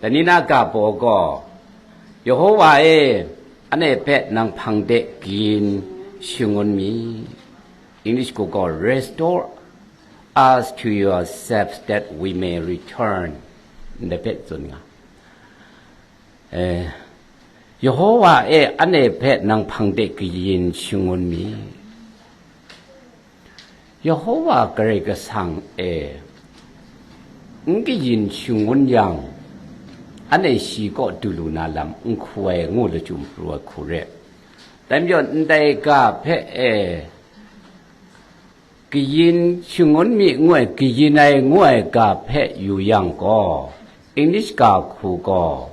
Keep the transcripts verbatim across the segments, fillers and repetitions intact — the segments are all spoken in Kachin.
Dai ni na ga baw gaw, Yehowa e, anhte hpe nang hpang de kayin shangun mi. English gaw gaw, "Restore us to yourself that we may return." Ndai hpe tsun nga. Eh, Yehowa e, anhte hpe nang hpang de kayin shangun mi. Yehowa Karai Kasang e n kayin shangun yang, anhte shi kaw du lu na lam n hku ai ngu lachyum pru ai hku re. Dai majaw, ndai ga hpe e, kayin shangun mi ngu ai, kayin ai ngu ai ga hpe yu yang gaw, English ga hku gaw,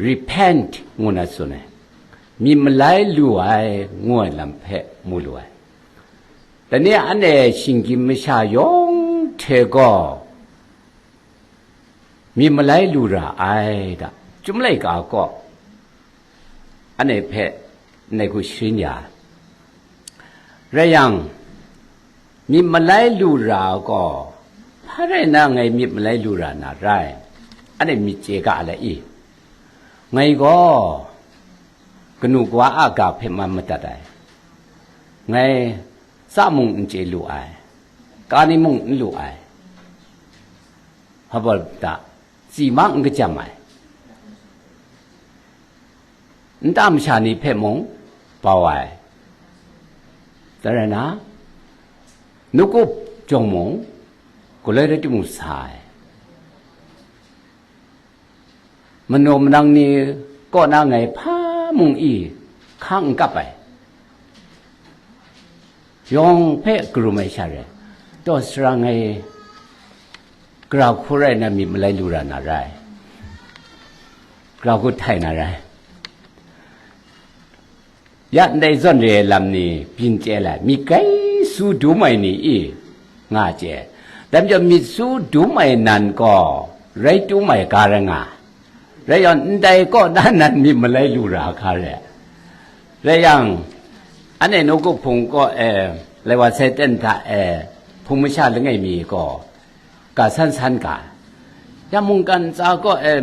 "Repent," ngu na tsun ai, myit malai lu ai ngu ai lam hpe mu lu ai. Dai ni anhte shinggyim masha yawng hte gaw myit malai lu ra ai da, Chyum laika kaw anhte hpe ndai hku sharin ya ai. Rai yang, myit malai lu ra gaw, hpa rai na ngai myit malai lu ra na rai? Anhte myit chye ga ai i? Ngai gaw kanu kawa a ga hpe man madat ai. Ngai tsa mung n chye lu ai, ka ni mung n lu ai. Hpa baw da, tsi ma n kajam ai. Nta masha ni hpe mung bau ai. Dai rai na, nukup jawng mung, galoi rai timung sa ai. Manaw manang ni kaw na ngai hpa mung i hkang n kap ai. Yawng hpe karum ai sha rai, taw sara ngai gara hku rai na myit malai lu ra na rai, gara hku htai na rai. Ya ndai zawn re ai lam ni byin chye lai, myit grai su dum ai ni i nga chye. Dai majaw, myit su dum ai nan gaw rai tum ai ga rai nga. Rai yang, ndai kaw na nan myit malai lu ra hka re. Rai yang, anhte nawku hpung kaw e, lai wa sai ten hta e, hpung masha langai mi gaw, ga san san ga. Ya mungkan ntsa kaw e,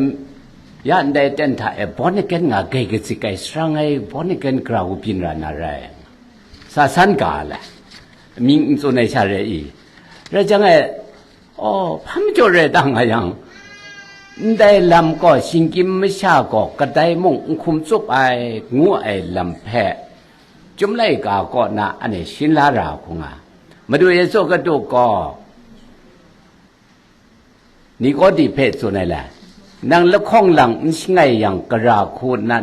ya ndai ten hta e, born again nga gai kazik ai, sara ngai born again gara hku byin ra na rai. Sa san ga le, mying n tsun ai sha re i. Rai jang e, oh, hpa majaw rai ta nga yang, ndai lam gaw shinggyim masha gaw kadai mung n hkum tsup ai, ngu ai lam hpe, Chyum laika kaw na anhte shin la ra hku nga. Madu Yesu Hkristu gaw Nikodi hpe tsun ai le, "Nang lahkawng lang n shangai yang, gara hku nna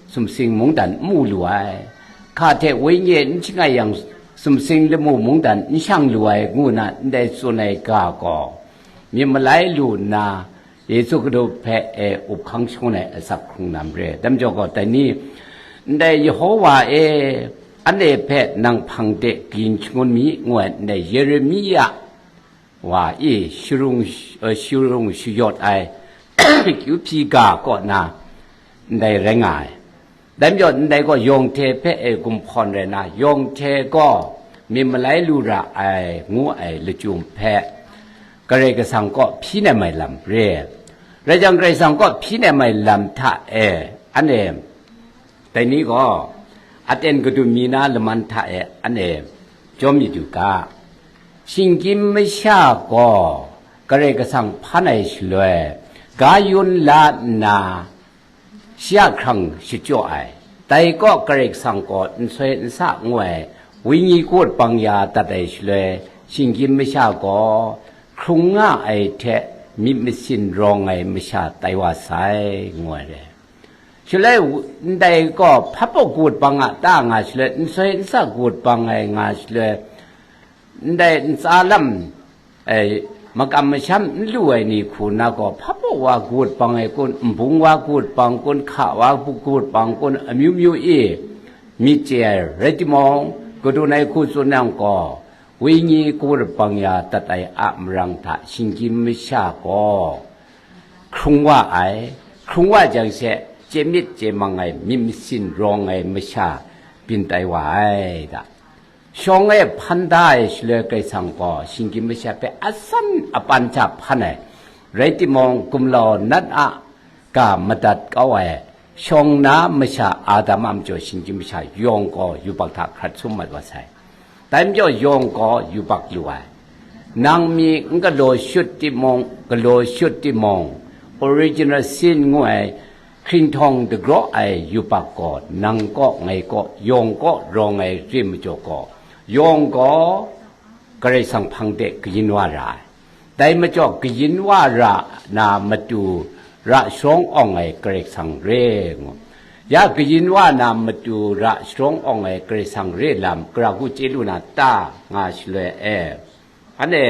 sumsing mungdan n mu lu ai, hka hte wenyi e n shangai yang, sumsing lamu mungdan n shang lu ai," ngu nna ndai tsun ai ga gaw, myit malai lu nna, Yesu Hkristu hpe e up hkang shangun ai asak hkrung na mare. Dai majaw gaw, dai ni, ndai Yehowa e, anhte hpe nang hpang de kayin shangun mi, ngu ai ndai Yeremia wa e sharung, eh, sharung shayawt ai kyu hpyi ga kaw na ndai rai nga ai. Dai majaw, ndai gaw yawng hte hpe e gumhkawn rai na, yawng hte gaw myit malai lu ra ai, ngu ai lachyum hpe, Karai Kasang kaw hpyi nem ai lam re. Rai jang, Karai Kasang kaw hpyi nem ai lam hta e, anhte dai ni gaw aten kadun mi na laman hta e anhte jawm yu du ga. Shinggyim masha gaw Karai Kasang hpan ai shaloi, ga yun la nna, shi a hkrang shachyaw ai. Dai kaw Karai Kasang gaw nsoi nsa ngu ai, wenyi gut bang ya dat ai shaloi, shinggyim masha gaw hkrung nga ai hte myit masin rawng ai masha tai wa sai, ngu ai re. Shaloi ndai gaw hpapaw gut bang a ta nga shaloi, nsoi nsa gut bang ai nga shaloi, ndai ntsa lam, eh, makam masham n lu ai ni hku na gaw, hpapaw wa gut bang ai kun, nbung wa gut bang kun, hka wa gut bang kun, amyu myu e myit chye ai rai timung, kadun ai hku tsun yang gaw, wenyi gut bang ya dat ai a marang hta shinggyim masha gaw hkrung wa ai, hkrung wa jang she, chye myit chye mang ai, myit masin rawng ai masha byin tai wa ai da. Shawng e hpan da ai shaloi Karai Kasang gaw shinggyim masha hpe asan apan hta hpan ai, Rai timung, gumlau nat a ga madat kau ai shawng na masha Adam a majaw shinggyim masha yawng gaw yubak hta hkrat sum mat wa sai. Dai majaw yawng gaw yubak lu ai. Nang mi n galaw shut timung, galaw shut timung, original sin ngu ai hkringhtawng dagraw ai yubak gaw nang kaw, ngai kaw, yawng kaw rawng ai re majaw gaw, yawng gaw Karai Kasang hpang de kayin wa ra ai. Dai majaw kayin wa ra na matu ra sharawng awng ai Karai Kasang re ngu. Ya kayin wa na matu ra sharawng awng ai Karai Kasang re lam, gara hku chye lu na ta nga shaloi e. Anhte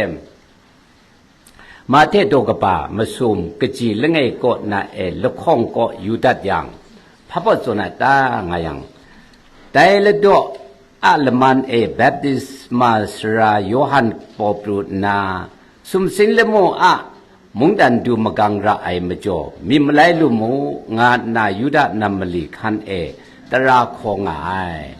Mahte daw kaba masum kaji langai kaw na e lahkawng kaw yu dat yang, hpa baw tsun a ta nga yang, dai ladaw a laman e baptisma sara Yawhan paw pru nna, sumsing lamu a mungdan du magang ra ai majaw, myit malai lu mu, nga nna Yuda nam mali hkan e tara hkaw nga ai.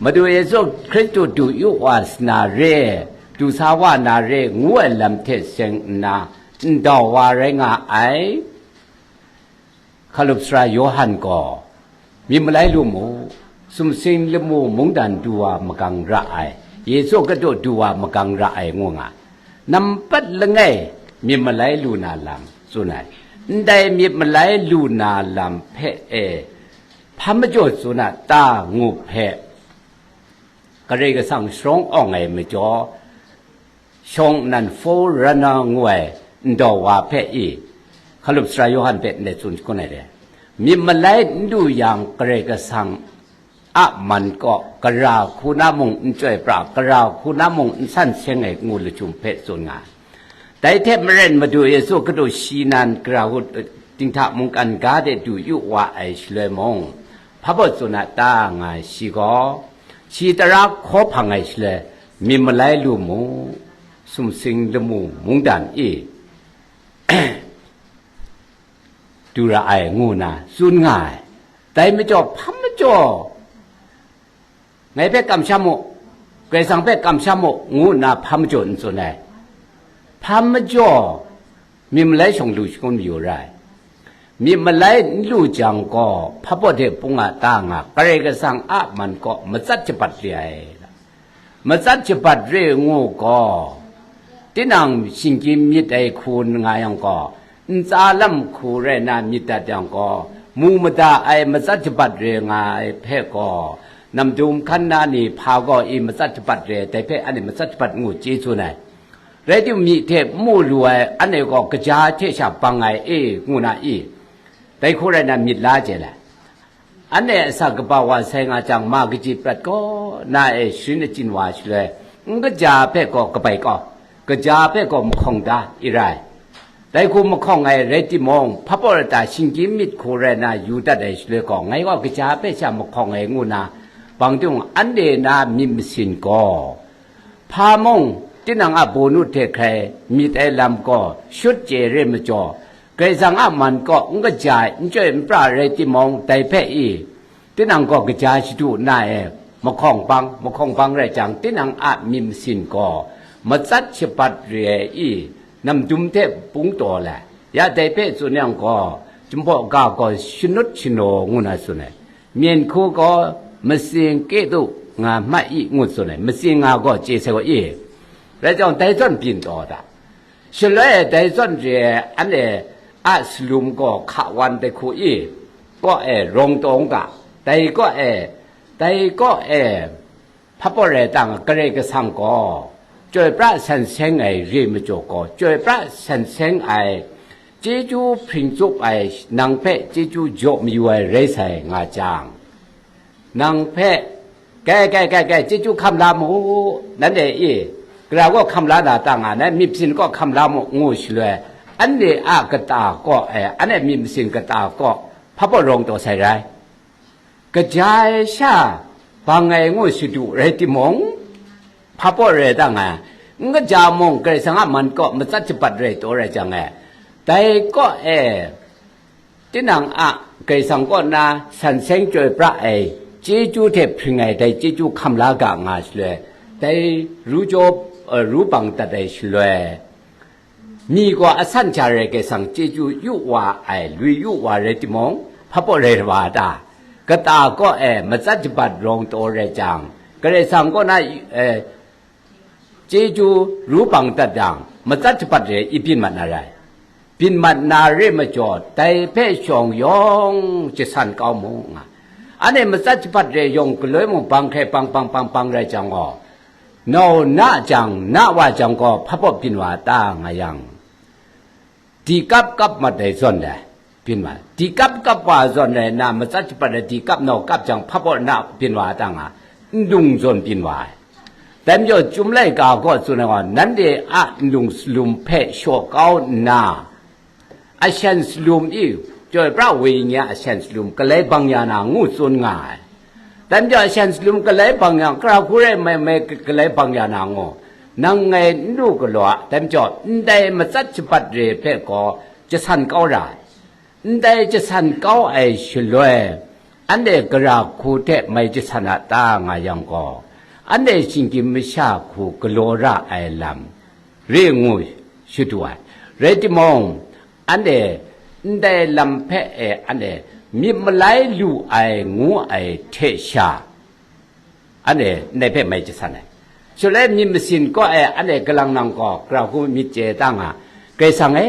Madu Yesu Hkristu du yu wa sa na re, du sa wa na re, ngu ai lam hte seng nna, ndau wa rai nga ai. Hkalup sara Yawhan gaw, myit malai lu mu, sumsing lamu mungdan du wa magang ra ai, Yesu kadu du wa magang ra ai ngu nga, nampat langai myit malai lu na lam tsun ai. Ndai myit malai lu na lam hpe e, hpa majaw tsun a ta ngu hpe, Karai Kasang sharawng awng ai majaw, shawng nnan forerunner ngu ai ndau wa hpe i, Hkalup sara Yawhan hpe ndai tsun shangun ai re. Myit malai n lu yang Karai Kasang a man kaw, gara hku na mung n chyoi pra, gara hku na mung n san seng ai ngu lachyum hpe tsun nga ai. Dai hte maren Madu Yesu kadu shi nan gara hku, eh, dinghta mungkan ga de du yu wa ai shaloi mung, hpa baw tsun a ta nga ai shi gaw, shi tara hkaw hpang ai shaloi, myit malai lu mu, sumsing lamu mungdan e du ra ai ngu na tsun nga ai. Dai majaw, hpa majaw, ngai hpe kamsham mu, Karai Kasang hpe kamsham mu, ngu nna hpa majaw n tsun ai. Hpa majaw, myit malai shawng lu shangun mayu ra ai. Myit malai n lu jang gaw, hpa baw de pung a ta nga, Karai Kasang a man kaw matsat shabat re ai. Matsat shabat re ngu gaw, tinang shinggyim myit ai hku nga yang gaw, ntsa lam hku rai na myit dat yang gaw, mu mada ai matsat shabat re nga ai hpe gaw, namdum hkan na ni hpa gaw i matsat shabat re ai, dai hpe anhte matsat shabat ngu chye tsun ai. Rai timung, myi hte n mu lu ai anhte gaw kaja hte sha bang ai e, ngu na i, dai hku rai na myit la chye ai. Anhte a sa kaba wa sai nga jang, ma kaji prat kaw na e sharin achyin wa shaloi, n kaja hpe gaw kabai kau, kaja hpe gaw mahkawng da i rai. Dai hku mahkawng ai rai timung, hpa baw rai ta, shinggyim myit hku rai na yu dat ai shaloi gaw, ngai gaw kaja hpe sha mahkawng ai ngu na, bang timung, anhte na myit masin gaw, hpa mung, tinang a bawnu hte hkrai myit ai lam gaw shut chye re majaw, Karai Kasang a man kaw n kaja ai, n chyoi n pra rai timung, dai hpe i, tinang gaw kaja shadu na e, mahkawng bang, mahkawng bang rai jang, tinang a myit masin gaw matsat shabat re ai i, namdum hte pung taw lai. Ya dai hpe tsun yang gaw, Jinghpaw ga gaw shanut shanaw ngu na tsun ai. Myen hku gaw matsing kye du nga ma i, ngu tsun ai. Matsing nga gaw chye sai gaw i. Rai jang, dai zawn byin taw da. Shaloi dai zawn re ai anhte a salum gaw hka wan dai hku i, kaw e rawng taw u ga, dai kaw e, dai kaw e, hpa baw rai ta nga, Karai Kasang gaw chyoi pra san seng ai re majaw gaw, chyoi pra san seng ai, chyeju hpring tsup ai, nang hpe chyeju jaw mayu ai rai sai nga jang, nang hpe, "Kai, kai, kai, kai, chyeju hkam la mu, nanhte e, gara gaw hkam la na ta nga, nai myit masin kaw hkam la mu," ngu shaloi, anhte a kata kaw, eh, anhte myit masin kata kaw, hpa baw rawng taw sai rai. Kaja ai sha bang ai ngu shadu rai timung, hpa baw rai ta nga, n kaja mung, Karai Kasang a man kaw matsat shabat rai taw rai jang e, dai kaw e, tinang a Karai Kasang kaw na san seng chyoi pra ai chyeju hte hpring ai dai chyeju hkam la ga nga shaloi, dai ru jaw, eh, ru bang dat ai shaloi, Myi gaw asan sha rai Karai Kasang chyeju yu wa ai, lui yu wa rai timung, hpa baw rai wa ta? Kata kaw e matsat jabat rawng taw rai jang, Karai Kasang kaw na, eh, chyeju ru bang dat jang, matsat jabat re i byin mat na rai. Byin mat na re majaw, dai hpe shawng yawng jasan kau mu nga. Anhte matsat jabat re yawng galoi mung bang hkrai bang bang bang bang rai jang gaw, nau na jang, na wa jang gaw, hpa baw byin wa ta nga yang, di kap kap mat ai zawn dai, byin wa. Di kap kap wa zawn rai na, matsat jabat ai di kap nau kap jang, hpa baw na byin wa ta nga, ndung zawn byin wa ai. Dai majaw, Chyum laika gaw tsun ai gaw, nanhte a ndung salum hpe shaw kau nna, ashen salum i, chyoi pra wenyi a ashen salum galai bang ya na ngu tsun nga ai. Dai majaw, ashen salum galai bang ya, kara hku rai mai mai galai bang ya na ngu, nang ngai n lu galaw a, dai majaw, ndai matsat jabat re hpe gaw jasan kau ra ai. Ndai jasan kau ai shaloi, anhte gara hku hte mai jasan a ta nga yang gaw, anhte shinggyim masha hku galaw ra ai lam re ngu shadu ai. Rai timung, anhte ndai lam hpe e anhte myit malai lu ai ngu ai hte sha, anhte ndai hpe mai jasan ai. Shaloi myit masin kaw e anhte galang nang gaw, gara hku myit chye ta nga, Karai Kasang e,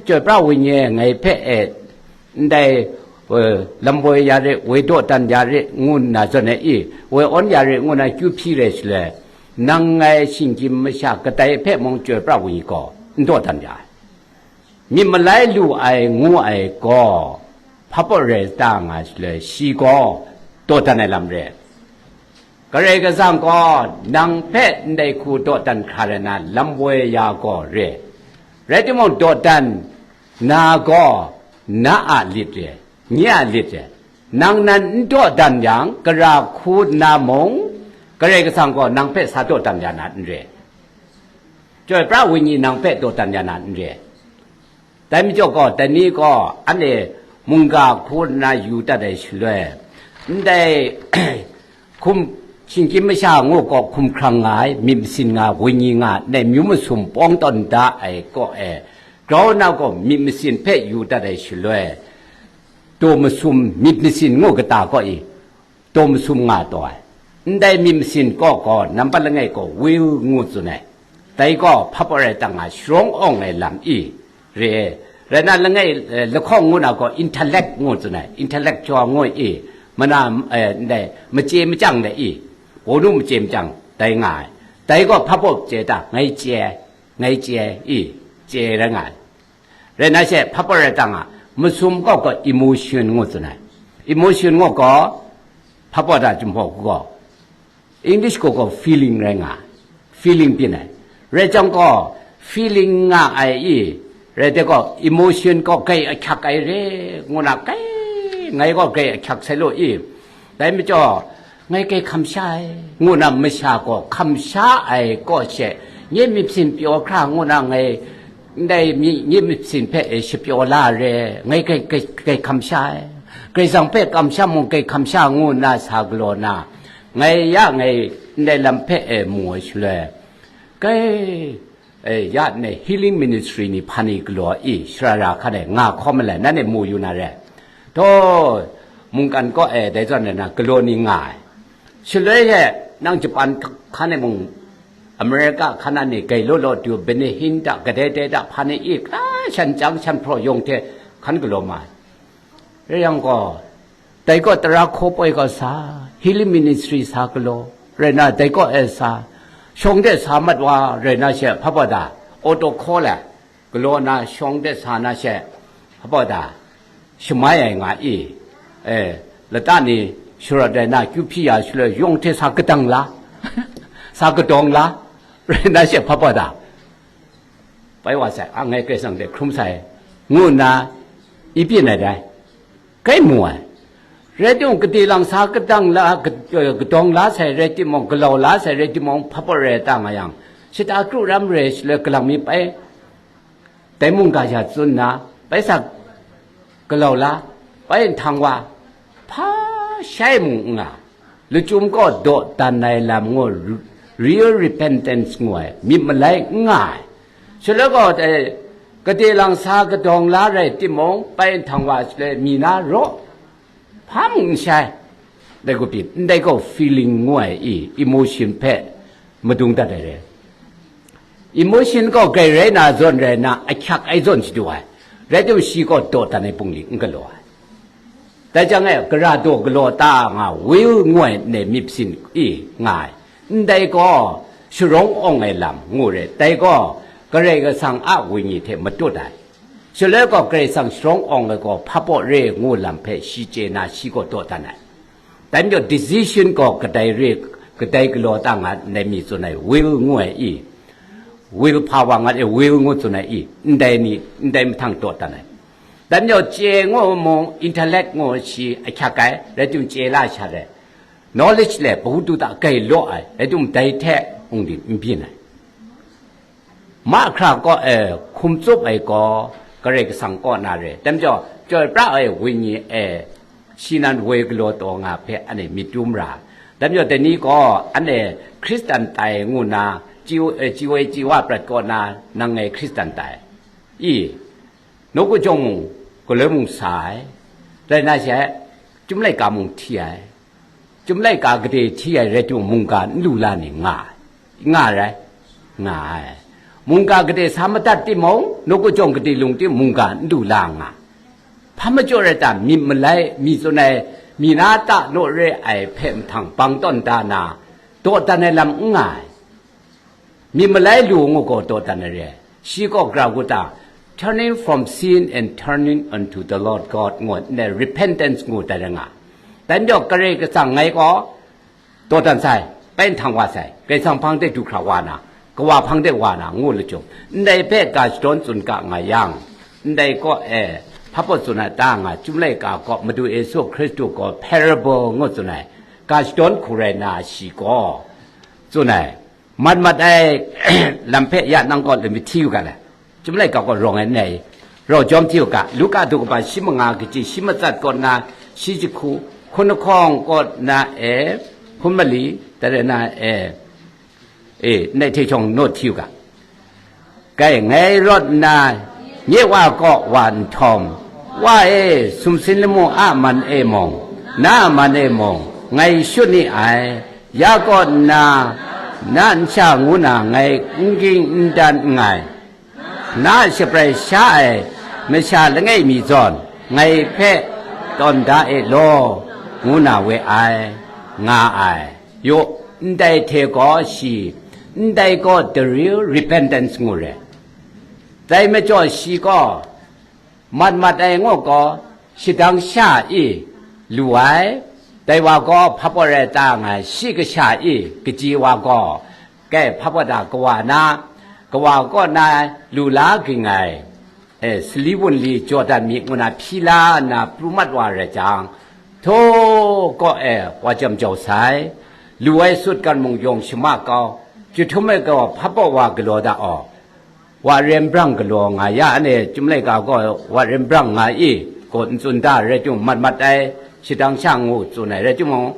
chyoi pra wenyi e ngai hpe e, ndai, eh, lamboi ya re, woi dawdan ya re, ngu nna zawn e i, woi awn ya re, ngu nna kyu hpyi re shaloi, nang ngai shinggyim masha kadai hpe mung chyoi pra wenyi gaw n dawdan ya ai. Myit malai lu ai ngu ai gaw, hpa baw rai ta nga shaloi, shi gaw dawdan ai lam re. Karai Kasang gaw nang hpe ndai hku dawdan hkra rai na lam woi ya gaw re. Rai timung, dawdan na gaw na a lit re, nye a lit re. Nang nan n dawdan yang, gara hku nna mung, Karai Kasang gaw nang hpe sa dawdan ya na n re. Chyoi pra wenyi nang hpe dawdan ya na n re. Dai majaw gaw, dai ni gaw anhte mungga hku nna yu dat ai shaloi, ndai hkum, shinggyim masha ngu gaw hkum hkrang nga ai, myit masin nga, wenyi nga, ndai myu masum pawng tawn da ai kaw e, grau na gaw myit masin hpe yu dat ai shaloi, daw masum myit masin ngu kata kaw i, daw masum nga taw ai. Ndai myit masin kaw gaw, nampat langai gaw will ngu tsun ai. Dai gaw hpa baw rai ta nga, sharawng awng ai lam i re ai. Rai na, langai, eh, lahkawng ngu na gaw intellect ngu tsun ai. Intellectual ngu i, mana, eh, ndai, machye machyang dai i, bawnu machye machyang dai nga ai. Dai gaw hpa baw chye ta, ngai chye ai, ngai chye ai i, chye ai rai nga ai. Rai na she, hpa baw rai ta nga, masum kaw gaw emotion ngu tsun ai. Emotion ngu gaw, hpa baw ta Jinghpaw hku gaw, English gaw gaw feeling rai nga, feeling byin ai. Rai jang gaw, feeling nga ai i, rai de gaw, emotion gaw grai ahkyak ai re, ngu na, grai, ngai gaw grai ahkyak sai lu i, dai majaw, ngai grai hkam sha ai, ngu na masha gaw hkam sha ai kaw she, nye myit masin pyaw hkra ngu na ngai, ndai mi, nye myit masin hpe e shapyaw la re, ngai grai, grai, grai hkam sha ai, Karai Kasang hpe kamsham mung grai hkam sha ngu nna sa galaw na, ngai ya ngai ndai lam hpe e mu ai shaloi, grai, e, ya ndai healing ministry ni hpa ni galaw i, shara ra hkan e nga hkawm malai, nanhte mu yu na re. Taw, mungkan kaw e dai zawn rai na, galaw ni nga ai. Shaloi she, nang Japan hkan e mung, America hkan a ni gai law law du, Benny Hinn hta, kadai dai hta, hpa ni i, ka shan chyang shan hpraw yawng hte hkan galaw ma ai. Rai yang gaw, dai kaw tara hkaw poi kaw sa, healing ministry sa galaw, rai na, dai kaw e sa, shawng de sa mat wa, rai na she, hpa baw da, auto call ai, galaw na shawng de sa na she, hpa baw da, shamai ai nga i, eh, lata ni sharawt ai na kyu hpyi ya shaloi, yawng hte sa kadang la, sa kadawng la, rai na she, hpa baw da, bai wa sai, a, ngai Karai Kasang de hkrum sai, ngu nna, i byin ai dai, grai mu ai. Rai timung, gade lang sa kadang la, ka-, kadawng la sai rai timung, galau la sai rai timung, hpa baw rai ta nga yang, shata kru ram re shaloi, galang mi bai, dai mungga sha tsun nna, bai sa galau la, bai nhtang wa, hpa shai mung n nga, lachyum kaw dawdan ai lam ngu, real repentance ngu ai, myit malai n nga ai. Shaloi gaw, eh, Gade lang sa kadawng la rai timung, pai nhtang wa shaloi mi na raw, hpa mung n shai. Dai gaw pyi, ndai gaw feeling ngu ai i, emotion hpe madung dat ai re. Emotion gaw grai rai na zawn rai na, ahkyak ai zawn shadu ai. Rai timung, shi gaw dawdan ai bungli n galaw ai. Dai jang e, gara daw galaw ta nga will ngu ai ndai myit sin i nga ai. Ndai gaw sharawng awng ai lam ngu re, dai gaw Karai Kasang a wenyi hte matut ai. Shaloi gaw Karai Kasang sharawng awng ai gaw hpa baw re ngu lam hpe shi chye na, shi gaw dawdan ai. Dai majaw decision gaw kadai re, kadai galaw ta nga ndai mi tsun ai, will ngu ai i, will power nga e, will ngu tsun ai i, ndai ni, ndai mahtang dawdan ai. Dai majaw chye ngu mung, intellect ngu shi ahkyak ai, rai timung chye la sha ai, knowledge le pahutu ta grai law ai, rai timung dai hte hpung di n byin ai. Mahkra kaw e, hkum tsup ai gaw Karai Kasang kaw na re. Dai majaw, chyoi pra ai wenyi e, shi nan woi galaw taw nga hpe anhte myit dum ra. Dai majaw, dai ni gaw anhte Hkristan tai ngu na, chi, e, chi woi chi wa prat kaw na, nang ngai Hkristan tai. I, nawku jawng mung, galoi mung sa ai. Rai na she, Chyum laika mung hti ai. Chyum laika gade hti ai rai timung, mungga n lu la ni nga ai. Nga rai? Nga ai. Mungga gade sa madat timung, nawku jawng gade lung timung, mungga n lu la nga. Hpa majaw rai ta, myit malai, mi tsun ai, mi na ta naw re ai hpe mahtang bang tawn da na, dawdan ai lam n nga ai. Myit malai lu ngu gaw dawdan ai re. Shi gaw gara gu ta, turning from sin and turning unto the Lord God ngu, ne, repentance ngu tai re nga. Dai majaw Karai Kasang ngai gaw dawdan sai, pai nhtang wa sai, Karai Kasang hpang de du hkra wa na, Kawa hpang de wa na, ngu lachyum, ndai hpe ga shadawn tsun ga nga yang, ndai kaw e, hpa baw tsun ai ta nga, Chyum laika kaw Madu Yesu Hkristu gaw parable ngu tsun ai, ga shadawn hku rai na shi gaw, tsun ai, mat mat ai lam hpe ya nang gaw lamit hti u ga le. Chyum laika gaw rawng ai n rai, rau jawm hti u ga. Luka du kaba shi manga kaji shi matsat kaw na, shi jahku, hkun lahkawng kaw na e, hkun mali, dai rai na e, e, ndai hte shawng naw hti u ga. Kai ngai rawt nna, nye Wa kaw wa nhtawm, Wa e, sumsin lamu a man e mung, na a man e mung, ngai shut ni ai, ya kaw nna, na nsha ngu na ngai n ging n dan nngai, na a shabrai sha ai masha langai mi zawn, ngai hpe tawn da e law, ngu na we ai, nga ai. Yu, ndai hte gaw shi, ndai gaw the real repentance ngu re. Dai majaw shi gaw, mat mat ai ngu gaw, shadang sha i lu ai, dai wa gaw hpa baw rai ta nga ai, shi kasha i kaji wa gaw, kai hpa baw da kawa na, kawa kaw na lu la ging ai, e, sali wunli Jordan mi ngu na hpyi la nna pru mat wa rai jang, htaw kaw e wa jam jau sai, lu ai sut kan mung yawng shama kau, jahtum e gaw hpa baw wa galaw da aw, wa rem brang galaw nga ya, anhte Chyum laika gaw wa rem brang nga i, gaw n tsun da rai timung, mat mat ai, shadang sha ngu tsun ai rai timung,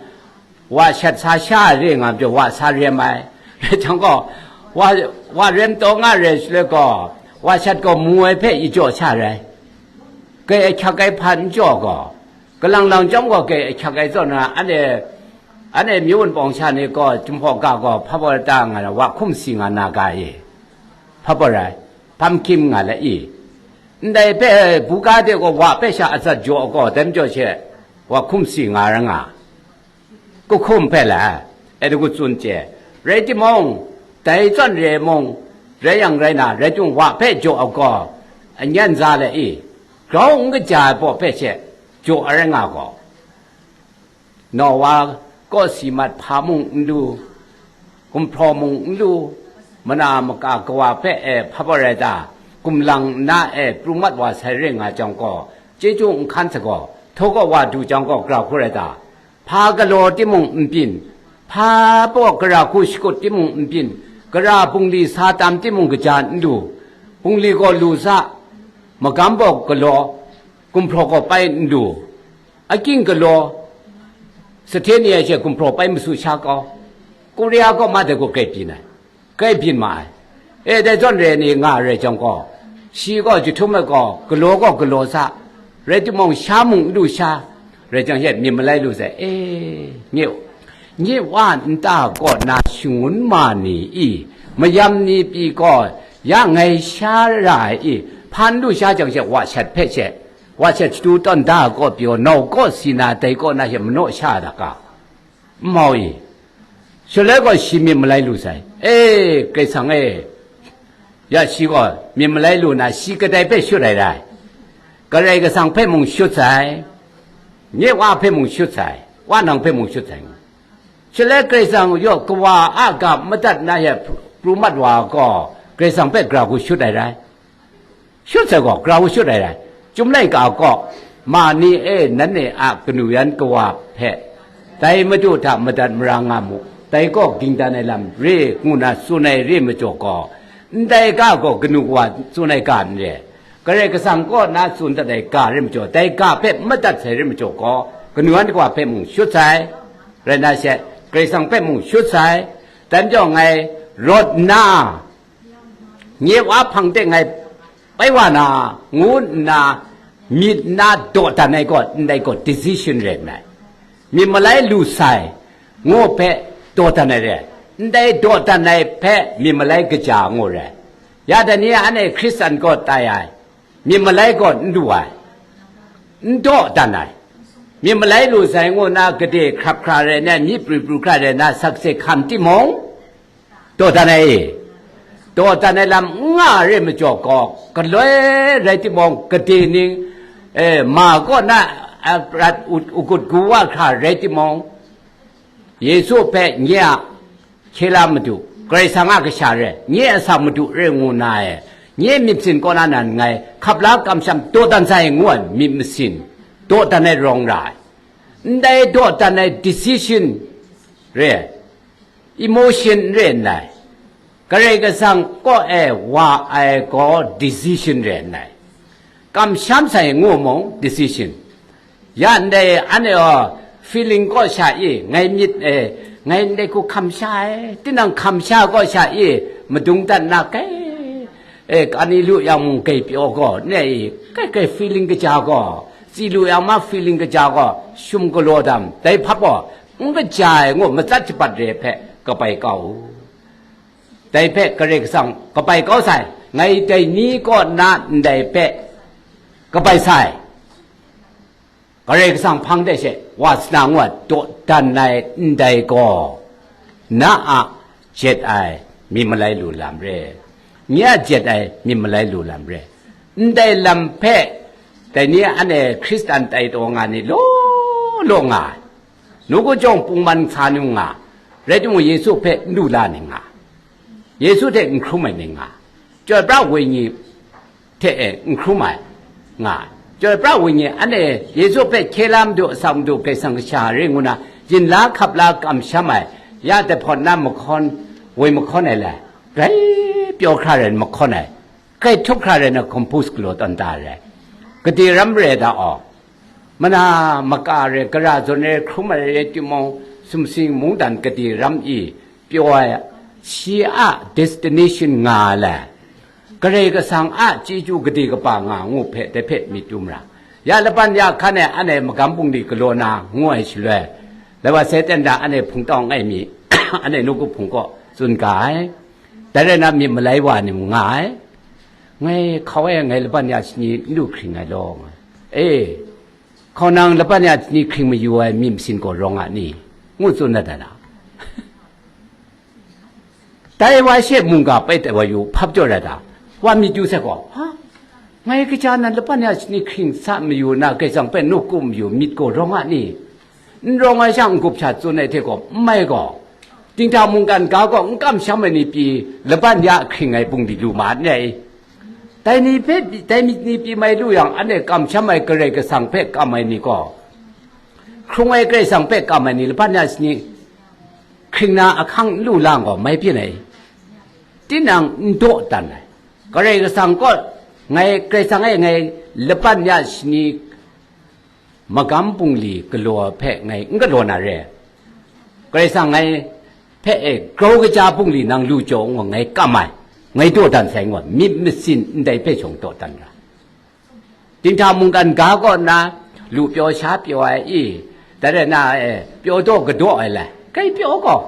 wa shat sa sha re nga majaw, wa sa rem ai. Rai jang gaw, wa, wa rem taw nga re shaloi gaw, wa shat gaw mu ai hpe i jaw sha rai. Kai ahkyak ai hpa n jaw gaw, kalang lang chyawm gaw kai ahkyak ai zawn na, anhte, anhte myu wunpawng sha ni gaw, Jinghpaw ga gaw hpa baw rai ta nga na, wa hkum si nga na ga i? Hpa baw rai, hpa mahkyim nga let i? Ndai hpe buga de gaw wa hpe sha atsat jaw gaw, dai majaw she, wa hkum si nga ra nga. Kahkum hpe la, e dagu tsun chye. Rai timung, dai zawn re mung, rai yang rai na, rai timung, wa hpe jaw ai gaw, anyan za le i, grau n kaja ai baw hpe she, jaw ai rai nga gaw, Nowa kaw si mat hpa mung n lu, gumhpraw mung n lu, mana maka kawa hpe e hpa baw rai ta, gumlang nna e pru mat wa sai ring nga jang gaw, chyeju n hkan sa gaw, htaw gaw wa du jang gaw, gara hku rai ta, hpa galaw timung n byin, hpa baw gara hku shakut timung n byin, gara bungli sa tam timung kaja n lu, bungli gaw lu sa, magam baw galaw, gumhpraw gaw pai n lu, akying galaw, Sahte ni a she gumhpraw pai masu sha kau, Korea kaw ma dai gaw grai byin ai, grai byin ma ai. E, dai zawn re ni nga rai jang gaw, Shi gaw jahtum ai gaw, galaw gaw galaw sa, rai timung, sha mung n lu sha, rai jang she myit malai lu sai, e, nye, nye wa nta kaw na shangun ma ni i, mayam ni pyi gaw, ya ngai sha ra ai i, hpa n lu sha jang she, wa shat hpe she, wa shat shatu tawn da ai kaw pyaw, nau kaw si na, dai kaw na she manaw sha da ga? N mau i, shaloi gaw shi myit malai lu sai, e, Karai Kasang e, ya shi gaw myit malai lu na, shi kadai hpe shut ai rai? Karai Kasang hpe mung shut sai, nye wa hpe mung shut sai, wa nang hpe mung shut sai. Shaloi Karai Kasang yaw kawa a ga madat na he pru mat wa gaw, Karai Kasang hpe gara hku shut ai rai? Shut sai gaw, gara hku shut ai rai? Chyum laika gaw, ma ni e, nanhte a kanu yan kawa hpe, dai Madu hta madat mara nga mu, dai gaw ging dan ai lam re, ngu na tsun ai re majaw gaw, ndai ga gaw kanu kawa tsun ai ga n re, Karai Kasang kaw na tsun dat ai ga re majaw, dai ga hpe madat sai re majaw gaw, kanu yan kawa hpe mung shut sai, rai na she, Karai Kasang hpe mung shut sai, dan jaw ngai rawt nna, nye wa hpang de ngai bai wa na, ngu nna myit nna daw dan ai gaw, ndai gaw decision rai nna, myit malai lu sai, ngu hpe daw dan ai re, ndai daw dan ai hpe myit malai kaja ngu re. Ya dai ni anhte Hkristan kaw tai ai, myit malai gaw n lu ai, n daw dan ai, myit malai lu sai ngu na gade hkrap hkra rai nna, myit pru pru hkra rai nna, sakse hkam timung, daw dan ai e, daw dan ai lam n nga re majaw gaw, galoi rai timung, gade ning, e, ma kaw na, a, prat ut, ugut gu wa hkra rai timung, Yesu hpe nye a hkye la Madu, Karai Kasang a kasha re, nye a sa Madu re ngu na e, nye myit masin kaw na nan ngai hkap la kamsham daw dan sai ngu ai myit masin, daw dan ai rawng ra ai. Ndai daw dan ai decision re, emotion n re nnai, Karai Kasang kaw e wa ai gaw decision re nnai. Kamsham sai ngu mung decision. Ya ndai anhte gaw feeling kaw sha i, ngai myit e, ngai ndai hku hkam sha ai, tinang hkam sha kaw sha i, madung dat na kai, e, kani lu yang mung gei pyaw gaw, ne i, kai kai feeling kaja gaw, tsi lu yang ma feeling kaja gaw, shum galaw dam, dai hpap gaw, n kaja ai ngu matsat shabat re hpe kabai kau u. Dai hpe Karai Kasang kabai kau sai, ngai dai ni kaw na ndai hpe kabai sai. Karai Kasang hpang de she, wa sana ngu ai daw dan ai ndai gaw, na a jet ai myit malai lu lam re, nye a jet ai myit malai lu lam re. Ndai lam hpe, dai ni anhte Hkristan tai taw nga ni law law nga ai. Nawku jawng pungman sa nu nga, rai timung, Yesu hpe n du la ni nga, Yesu hte n hkrum ai ni nga, chyoi pra wenyi hte e n hkrum ai nga, chyoi pra wenyi anhte Yesu hpe hkye la Madu, asak Madu, Karai Kasang kasha re ngu na, yin la hkap la kamsham ai, ya dai hpawt na mahkawn, woi mahkawn ai le, grai pyaw hkra rai mahkawn ai, kai htup hkra rai na compose galaw tawn da ai rai. Gade ram re da aw, mana maka re, gara zawn re, hkrum ai rai timung, sumsing mungdan gade ram i pyaw ai, shi a destination nga ai le, Karai Kasang a chyeju gade kaba nga ngu hpe dai hpe myit tu mara. Ya laban ya hkan e anhte magam bungli galaw na ngu ai shaloi, laiwa sai ten da anhte hpungtau ngai mi, anhte nawku hpung kaw tsun ga ai. Dai rai na, myit malai wa ni mung nga ai. Ngai hkau e, ngai laban ya shani n lu hkring ai law, nga. E, hkau nang laban ya shani hkring mayu ai myit masin gaw rawng a ni? Ngu tsun dat ai na. Dai wa she mungga pai tai wa yu hpap jaw rai ta? Wa myit yu sai gaw, ha? Ngai kaja nan laban ya shani hkring sa mayu na, Karai Kasang hpe nawku mayu myit gaw rawng a ni? N rawng ai sha n-gup sha tsun ai hte gaw n mai gaw, dinghta mungkan ga gaw n kamsham ai ni pyi laban ya hkring ai bungli lu ma n rai. Dai ni hpe, dai ni pyi mai lu yang, anhte kamsham ai Karai Kasang hpe kam ai ni gaw, hkrung ai Karai Kasang hpe kam ai ni laban ya shani hkring na ahkang n lu lang gaw, mai byin ai. Tinang n daw dan ai. Karai Kasang kaw, ngai Karai Kasang e ngai laban ya shani magam bungli galaw hpe ngai n galaw na re. Karai Kasang ngai hpe e grau kaja bungli nang lu jaw ngu ngai kam ai. Ngai dawdan sai ngaw, myit masin ndai hpe shawng dawdan ra. Dinghta mungkan ga kaw nna, lu pyaw sha pyaw ai i, dai rai na, e, pyaw daw kadaw ai lai, kai pyaw gaw,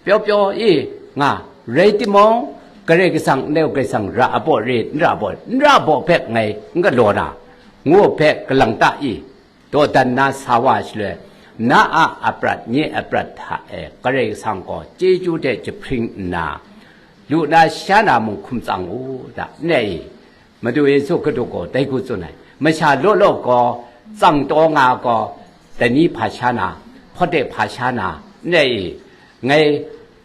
pyaw pyaw i, nga, rai timung, Karai Kasang n-, Karai Kasang ra a baw re, n ra baw, n ra baw hpe ngai n galaw na, ngu hpe kalang ta i, dawdan na sa wa shaloi, na a aprat, nye aprat hta e, Karai Kasang gaw chyeju hte jahpring nna, lu na sha na mung hkum tsang u da, n e i, Madu Yesu Hkristu gaw dai hku tsun ai, masha law law gaw, tsang taw nga gaw, dai ni hpa sha na, hpawt de hpa sha na, n e i, ngai,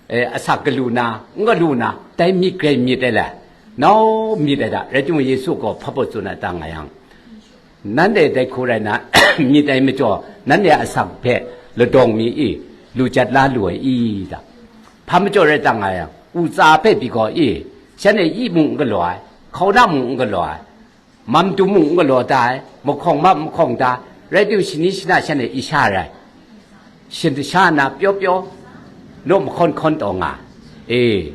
e, asak galu na, n galu na, dai myit grai myit ai le, nau myit ai da, rai timung, Yesu gaw hpa baw tsun ai ta nga yang, nanhte dai hku rai na, myit ai majaw, nanhte a asak hpe ladawng mi i, lu jat la lu ai i da, hpa majaw rai ta nga yang, u tsa hpe pyi gaw i, shanhte yi mung n galaw ai, hkauna mung n galaw ai, mam dum mung n galaw da ai, mahkawng map mahkawng da, rai timung, shani shana shanhte i sha rai, shin sha nna pyaw pyaw, naw mahkawn hkawn taw nga, e,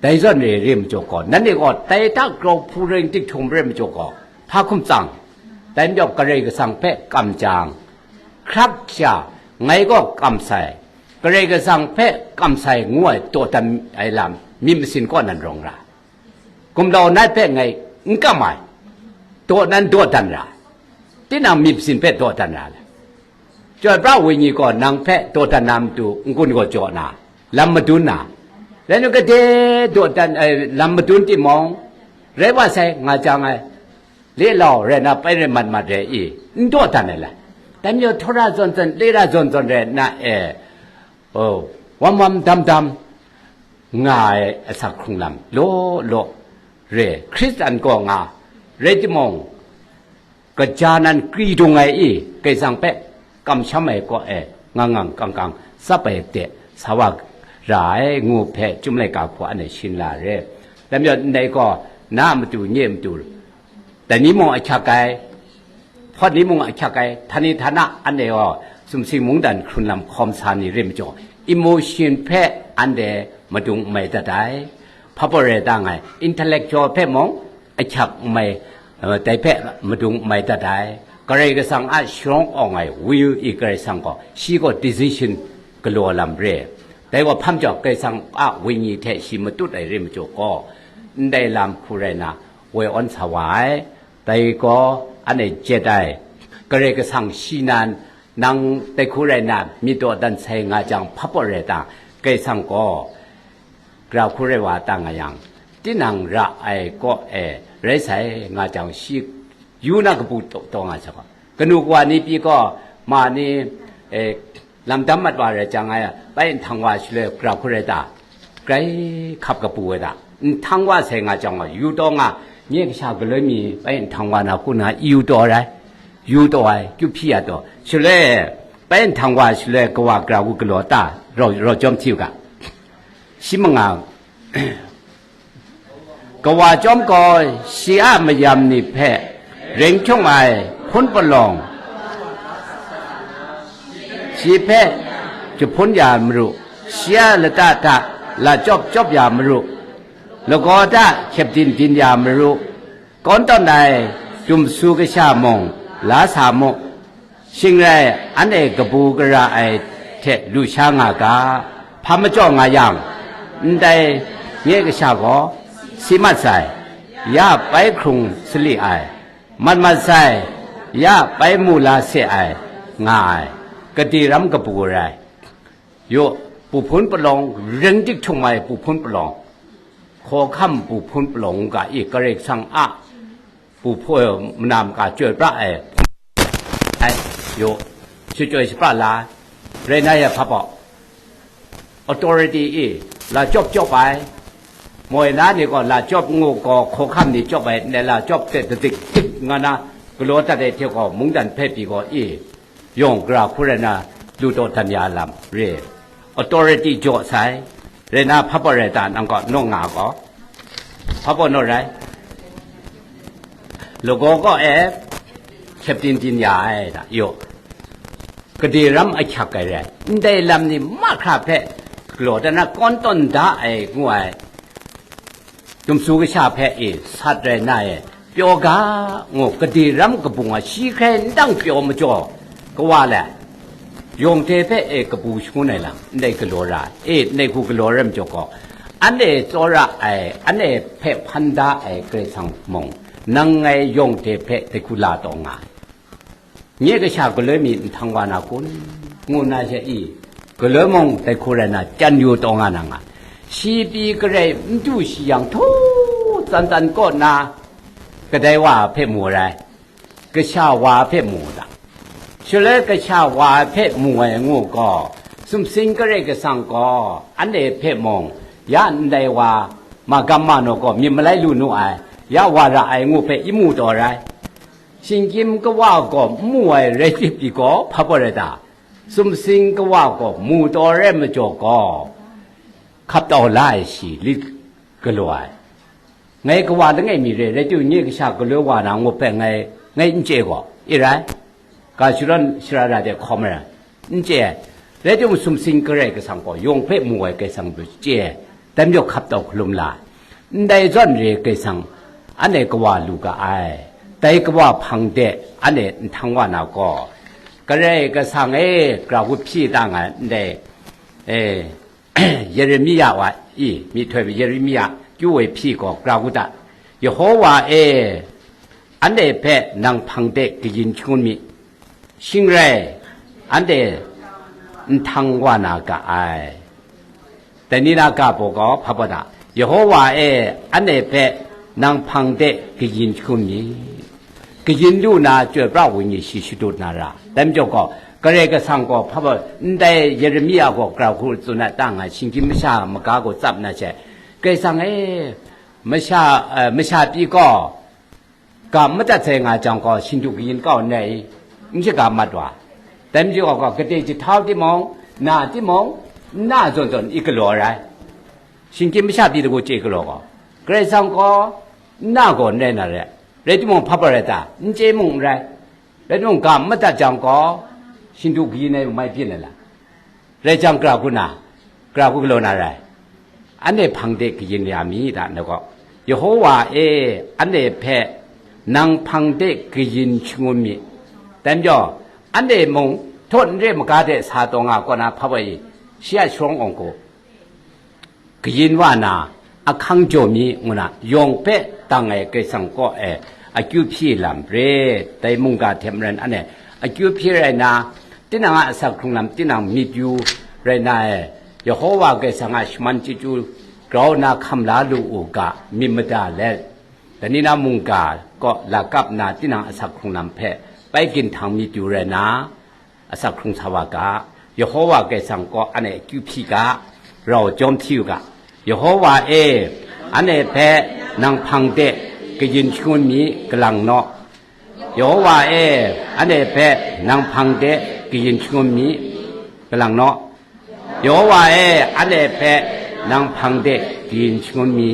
dai zawn re re majaw gaw, nanhte gaw dai hta grau hpu ring tik htum re majaw gaw, hpa hkum tsang, dai majaw Karai Kasang hpe kam jang, hkrak sha, ngai gaw kam sai, Karai Kasang hpe kam sai ngu ai dawdan ai lam myit masin kaw nan rawng ra. Gumlau nat hpe ngai n kam ai, daw nan dawdan ra, tinang myit masin hpe dawdan ra le. Chyoi pra Wenyi gaw nang hpe dawdan na matu n-gun gaw jaw na, lam madun na, rai nu gade dawdan, eh, lam madun timung, rai wa sai nga jang ai, le lau rai na pai rai mat mat re i, n dawdan ai le. Dai majaw htawra zawn zawn, lera zawn zawn rai na e, oh, wam wam dam dam nga ai asak hkrung lam law law re, Hkristan gaw nga rai timung, kaja nan kri dung ai i, Karai Kasang hpe kamsham ai kaw e, ngang ngang kang kang tsap ai de sa wa ra ai, ngu hpe Chyum laika hku anhte shin la re. Dai majaw ndai gaw, na a matu, nye a matu, dai ni mung ahkyak ai, hpawt ni mung ahkyak ai, htani htana anhte gaw sumsing mungdan hkrun lam hkawm sa ni re majaw, emotion hpe anhte madung n mai dat ai. Hpa baw rai ta nga ai, intellectual hpe mung ahkyak n mai, eh, dai hpe madung n mai dat ai. Karai Kasang a sharawng awng ai will i Karai Kasang gaw, shi gaw decision galaw lam re. Dai gaw hpa majaw Karai Kasang a Wenyi hte shi matut ai re majaw gaw, ndai lam hku rai na, woi awn sa wa ai. Dai gaw anhte jet ai, Karai Kasang shi nan, nang dai hku rai na, myit dawdan sai nga jang hpa baw rai ta, Karai Kasang gaw, gara hku rai wa ta nga yang, tinang ra ai kaw e rai sai nga jang, shi yu na kabu taw, taw nga sai gaw, kanu kawa ni pyi gaw, ma ni, e, lam dam mat wa rai jang, ngai bai nhtang wa shaloi gara hku rai ta, grai hkap kabu ai ta, nhtang wa sai nga jang gaw, yu taw nga, nye kasha galoi mi bai nhtang wa na hku na, yu taw ai, yu taw ai, kyu hpyi ya taw, shaloi bai nhtang wa shaloi kawa gara hku galaw ta, rau, rau jawm hti u ga, shi manga, kawa chyawm gaw, shi a mayam ni hpe ring hkyung ai hpun palawng, shi hpe jahpun ya maru, shi a lata hta lachyawp chyawp ya maru, lagaw hta hkyep din din ya maru, kawn tawn ai dumsu kasha mung la sa mu. Shing rai, anhte kabu gara ai hte lu sha nga ga, hpa majaw nga yang, ndai nye kasha gaw si mat sai, ya bai hkrung sali ai, mat mat sai, ya bai mu la se ai, nga ai, gade ram kabu rai. Yaw, bu hpun palawng, ring dik htum ai bu hpun palawng, hkawhkam bu hpun palawng u ga i, Karai Kasang a bu hpun, mana maka chyoi pra ai, ai, yaw, shachyoi shapra la, rai na ya hpa baw, authority i, la chyawp chyawp ai, moi na ni gaw la chyawp ngu gaw, hkawhkam ni chyawp ai, ndai la chyawp hte dadik dik nga na, galaw dat ai hte gaw, mungdan hpe pyi gaw i, yawng gara hku rai na, lu taw dan ya lam re, authority jaw sai, rai na, hpa baw rai ta, nang gaw naw nga gaw, hpa baw naw rai, lagaw gaw e, hkyep din din ya ai, da, yaw, gade ram ahkyak ai rai, ndai lam ni mahkra hpe galaw dan na, kawn tawn da ai, ngu ai, Dumsu kasha hpe e sat rai na e, pyaw ga, ngu, kade ram kabung a shi hkrai n dang pyaw majaw, kawa le, yawng hte hpe e kabu shangun ai lam, ndai galaw ra, e, ndai hku galaw rai majaw gaw, anhte tsawra ai, anhte hpe hpan da ai Karai Kasang mung, nang ngai yawng hte hpe dai hku la taw nga ai. Nye kasha galoi mi nhtang wa na kun? Ngu na she i, galoi mung dai hku rai na, chyan yu taw nga na nga. Shi pyi garai n du shi yang, htu tsan tsan kaw na, kadai wa hpe mu rai, kasha wa hpe mu da. Shaloi kasha wa hpe mu ai ngu gaw, sumsing Karai Kasang gaw anhte hpe mung, ya ndai wa, magam manaw gaw myit malai lu nu ai, ya wa ra ai ngu hpe i mu taw rai. Shinggyim kawa gaw n mu ai rai tip i gaw, hpa baw rai ta? Sumsing kawa gaw mu taw rai majaw gaw, hkap tau la ai shi lit galaw ai. Ngai kawa langai mi re, rai timung, nye kasha galoi wa na ngu hpe ngai, ngai n chye gaw, i rai? Ga shadawn shara ra de hkawm ai, n chye ai. Rai timung, sumsing Karai Kasang gaw yawng hpe mu ai Karai Kasang hpe chye ai. Dai majaw hkap tau hkalum la ai. Ndai zawn re Karai Kasang anhte kawa lu ga ai. Dai kawa hpang de anhte nhtang wa na gaw, Karai Kasang e, gara hku hpyi ta nga ai, ndai, e, Yeremia wa i, myihtoi Yeremia kyu ai hpyi gaw, gara hku ta, Yehowa e, anhte hpe nang hpang de kayin shangun mi, shing rai, anhte nhtang wa na ga ai. Dai ni na ga baw gaw, hpa baw ta? Yehowa e, anhte hpe nang hpang de kayin shangun mi, kayin lu na, Chyoi pra ai Wenyi shi shadut na ra. Dai majaw gaw, Karai Kasang gaw hpa baw, ndai Yeremia gaw gara hku tsun ai ta nga, shinggyim masha maga gaw tsap na she, Karai Kasang e, masha, eh, masha pyi gaw, ga madat sai nga jang gaw, shingdu kayin kau n rai i? N shaga mat wa. Dai majaw gaw, gade jahtau timung, na timung, n na zawn zawn i galaw ai rai. Shinggyim masha pyi dagu chye galaw gaw, Karai Kasang gaw n na gaw n rai na re. Rai timung, hpa baw rai ta? N chye mung n rai. Rai timung, ga n madat jang gaw, shingdu kayin ai mai byin ai la? Rai jang, gara hku na, gara hku galaw na rai? Anhte hpang de kayin ya mi ta, na gaw, Yehowa e, anhte hpe nang hpang de kayin shangun mi. Dai majaw, anhte mung, htawn n re maga de sa taw nga kaw na, hpa baw i? Shi a sharawng awng hku kayin wa na, ahkang jaw mi, ngu na, yawng hpe dang ai Karai Kasang kaw e akyu hpyi lam re, dai mungga hte maren anhte akyu hpyi rai na, tinang a asak hkrung lam tinang myit yu rai na e, Yehowa Karai Kasang a shaman chyeju grau na hkam la lu u ga, myit mada let, dai ni na mungga kaw lakap na tinang asak hkrung lam hpe bai ginhtan myit yu rai na, asak hkrung sa wa ga, Yehowa Karai Kasang kaw anhte akyu hpyi ga, rau jawm hti u ga. Yehowa e, anhte hpe nang hpang de kayin shangun mi, galang naw. Yehowa e, anhte hpe nang hpang de kayin shangun mi, galang naw. Yehowa e, anhte hpe nang hpang de kayin shangun mi,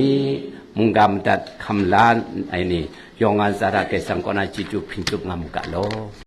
mungga madat hkam la ai ni, yawng a ntsa hta Karai Kasang kaw na chyeju hpring tsup nga mu ga law.